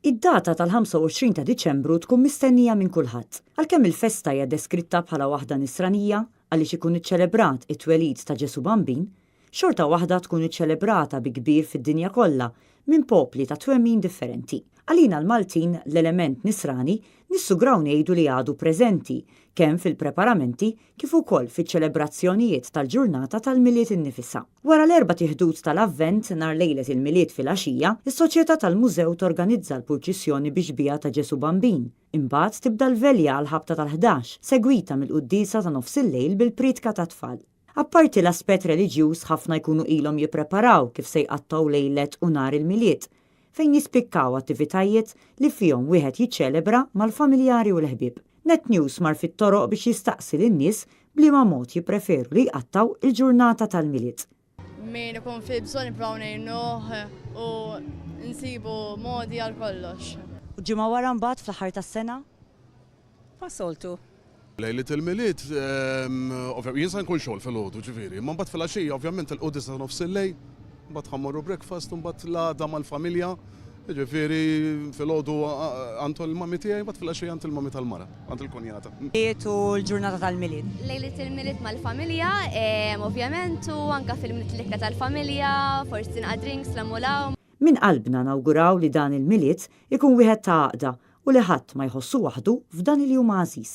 Id-data tal-25 ta' Diċembru tkun mistennija minn kulħadd. Għalkemm il-festa hija deskritta bħala waħda Nisranija għaliex ikun iċċelebrat it-twelid ta' Ġesù Bambin, xorta waħda tkun iċċelebrata bi kbir fid-dinja kollha minn popli ta' twemmin differenti. Għalina l-Maltin l-element Nisrani nissugraw ngħidu li għadu preżenti kemm fil-preparamenti kif ukoll fiċ-ċelebrazzjonijiet tal-ġurnata tal-Milied innifisha. Wara l-erbat iħdud tal-Avvent, nhar lejlet il-Milied filgħaxija, is-Soċjetà tal-Mużew torganizza l-purċissjoni bix-xbieha ta' Ġesù Bambin. Imbagħad tibda l-velja għall-ħabta tal-ħdax, segwita mill-quddiesa ta' nofsillejl bil-prietka tat-tfal. Apparti l-aspett reliġjuż ħafna jkunu ilhom jippreparaw kif se jqattgħu lejlet u nhar il-Milied, fejn jispikkaw attivitajiet li fihom wieħed jiċċelebra mal-familjari u l-ħbieb. Net News mar fit-toroq biex jistaqsi lin-nies b'liema mod jippreferu li jqattgħu l-ġurnata tal-Milied. Min ikun fil-bżonn nippruvaw ngħinuh u nsibu modi għal kollox. U ġimgħa wara mbagħad fl-aħħar tas-sena? Bħas-soltu. Lejliet il-Milied, ovvjament jien se nkun xogħol filgħodu ġifieri, imma mbagħad filgħaxija ovvjament il-quddiesa ta' nofs il-lejl, mbagħad ħa mmorru breakfast u mbagħad l-għada mal-familja, jiġifieri filgħodu għand il-mummy tiegħi mbagħad filgħaxija għand il-mummy tal-mara, għand il-kunjata. Milied u l-ġurnata tal-Milied. Lejliet il-Milied mal-familja, ovvjament, u anke fil-ikla tal-familja, forsi naqra drinks 'l hemm u 'l hawn. Minn qalbna nawguraw li dan il-Milied ikun wieħed ta' għaqda u li ħadd ma jħossu waħdu f'dan il-jum għażiż.